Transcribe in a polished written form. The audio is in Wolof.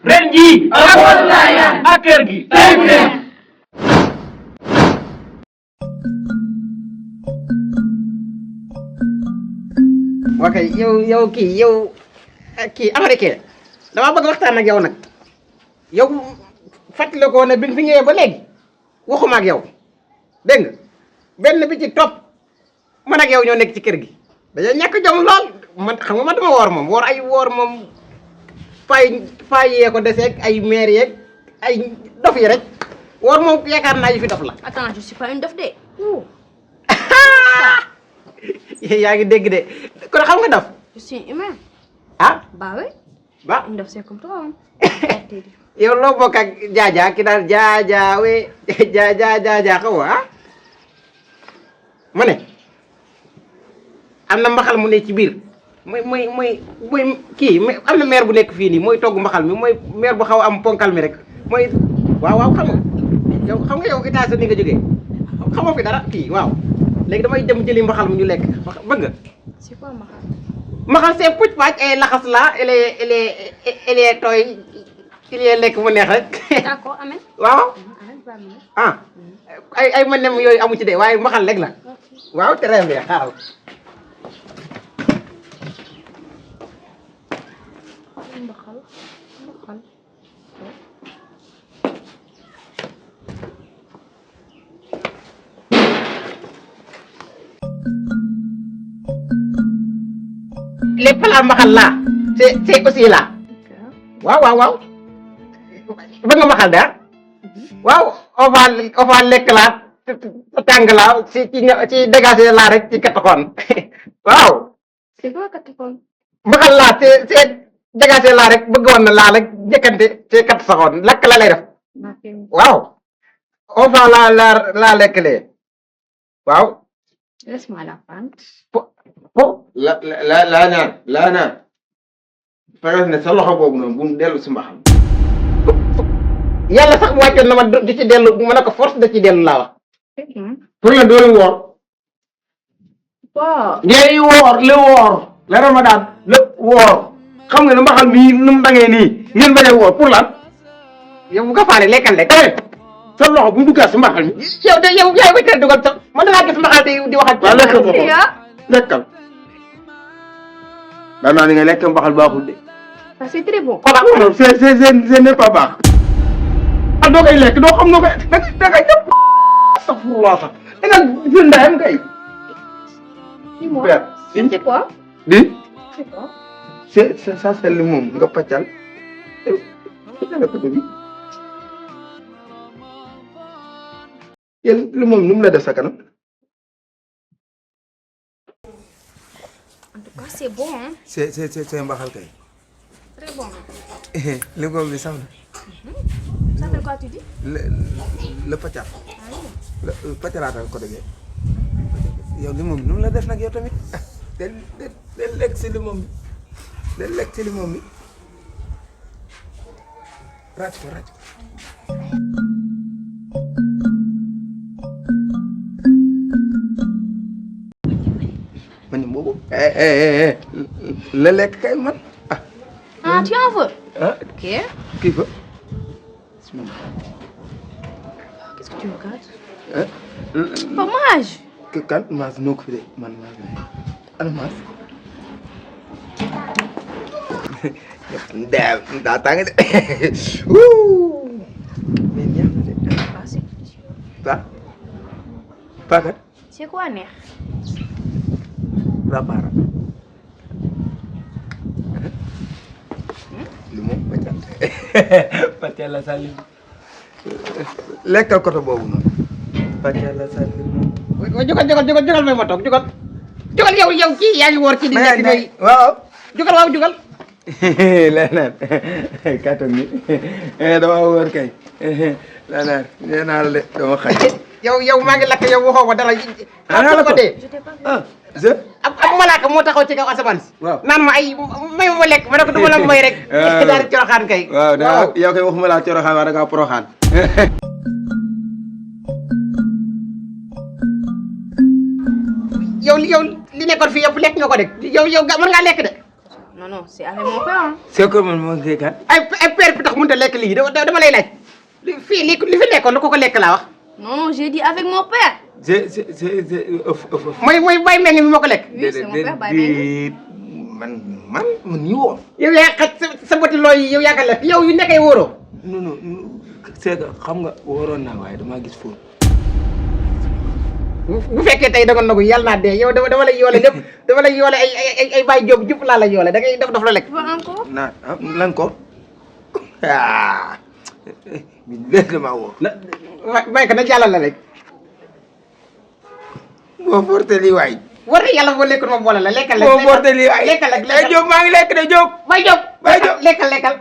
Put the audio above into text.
ren jii ak kër gi waa kay yow kii américain dama bëgg waxtaan ak yow nag yow fàttali ko ne bi nga fi ñëwee ba léegi waxuma ak yow dégg nga benn bi ci topp man ak yow ñoo nekk ci kër gi dañoo ñàkk jom lool man xam nga man dama woor moom pay yee ko deseeg ay maire yeeg ay dof yi rek woor moom yaakaar naa yi fi dof la. Attends, je suis pas une dof de. yaa ngi dégg de kon xam nga dof. Je suis humain. Ah Bah oui. Bah Une dof c'est comme toi. yow loo bokk ak jaaja ki daal jaaja we jaaja xaw ah ma ne am na mbaxal mu ne ci biir mooy kii am na maire bu nekk fii nii mooy togg mbaxal mi mooy maire bu xaw a am ponkal mi rek mooy waaw xam nga yow États-Unis nga jógee xamoo fi dara kii waaw léegi damay dem jëli mbaxal mu ñu lekk bëgg nga. C'est quoi mbaxal? Mbaxal c'est pucc pàcc ay laxas la elle est tooy il est lekk mu neex rek. D'accord, amen. waaw Amen, ba amen. ah ay ma nem yooyu amu ci de waaye mbaxal rek la waaw très bien xaaral. Mbaxal. les plats mbaxal là c'est aussi là waaw bëgg nga mbaxal de waaw on va lekk laa tàng laa ci dégager laa rek ci katakoon waaw. C'est quoi katapon? mbaxal laa c'est dégager laa rek bëgg woon na laa rek jëkkante ci kat saxoon lakk la lay def waaw on va laa lekk lee waaw. Laisse-moi la pente. laa naan fexe ne sa loxo boobu noonu bu mu dellu si mbaxam. yàlla sax wàccoon na ma di ci dellu ma ne ko force da ci dellu laa wax. pour la doolu woor. Wow. ngay woor li woor la Ramadan lépp woor xam nga ne mbaxal mii nu mu dangee nii ngeen bañ a woor pour lan. yow bu ko faale lekkal rek. sa loxo bu mu duggaat si mbaxal mi. yow de yow yaay wéy dugal sax man dangaa gis mbaxal di wax ak. waaw lekkal ko lekkal. daanaka ni nga lekk mbaxal baaxul de. Ça c'est très bon. non c'est n'est pas baax. ah doo koy lekk doo xam noo koy da ngay jàpp sax sax da nga jël ndayam kay. Dis-moi. Père, C'est quoi? di C'est quoi? c'est ça c'est li moom nga pàccal. yéen li moom nu mu la def sa kanam. En tout cas, c'est bon, hein? c'est mbaxal kay. Très bon. li moom bi sax na. Ça fait quoi tu dis? le pàccal. Ah oui. la pàccalaatal ko dëggee. yow li moom nu mu la def nag yow tamit del lekk si li moom bi del lekk si li moom bi ràcc ko. man boobu la lekk kay man Ah, tu en veux? ah Ok. kii fa Qu'est-ce que tu regardes? ah Fromage. kan maas noo ko fi de man maas ana maas daa tàng de mais neex na de Ah, c'est délicieux. paakat C'est quoi, neex? rapara li moom pàccal la sàlli lekkal côté boobu noonu pàccal la sàlli jugal may ma toog jugal yow kii yaa ngi woor ci di nekk yooyu waaw jugal leneen kàttan gi dama wóor kay leneen nee naa la de dama xaj yow maa ngi lakk yow waxoo ko dara la ko dee Je t'ai pas vu. ah je ab malaaka moo taxaw ci kaw asamaan si waaw naan ma ay may ma lekk ma ne ko du ma la may rek daal di coroxaan kay waaw da yow kay waxuma laa coroxaan waaye da ngaa poroxaan yow li nekkoon fii yëpp lekk nga ko de yow mën ngaa lekk de Non, non, c'est avec mon père, hein? c'est que man moo ngi kan ay père bi tax a lekk lii dama lay laaj fii li fi lekkoon ko lekk laa wax. Non, j'ai dit avec mon père. mooy bay mel ni bi moo ko lekk. Oui, c'est mon père, Baye Meng. man nii woon. yow yaa xaj sa bëti looy yow yaa ko lekk yow yu nekkee wóoroo. non c'est que xam nga waroon naa waaye damaa gis fóot. bu fekkee tey da nga nagu yàlla naa dee yow dama lay yoole lépp dama lay yoole ay Baye Diop jub laa la yoole da ngay def la lekk. Tu veux encore? lan ko bi léegi damaa woo. may ko na jàllal la rek. boo forte lii waay. war na yàlla boo lekkul ma boole la lekkal. boo forte lii waay lekkal Diop maa ngi lekk de Diop. Baye Diop lekkal.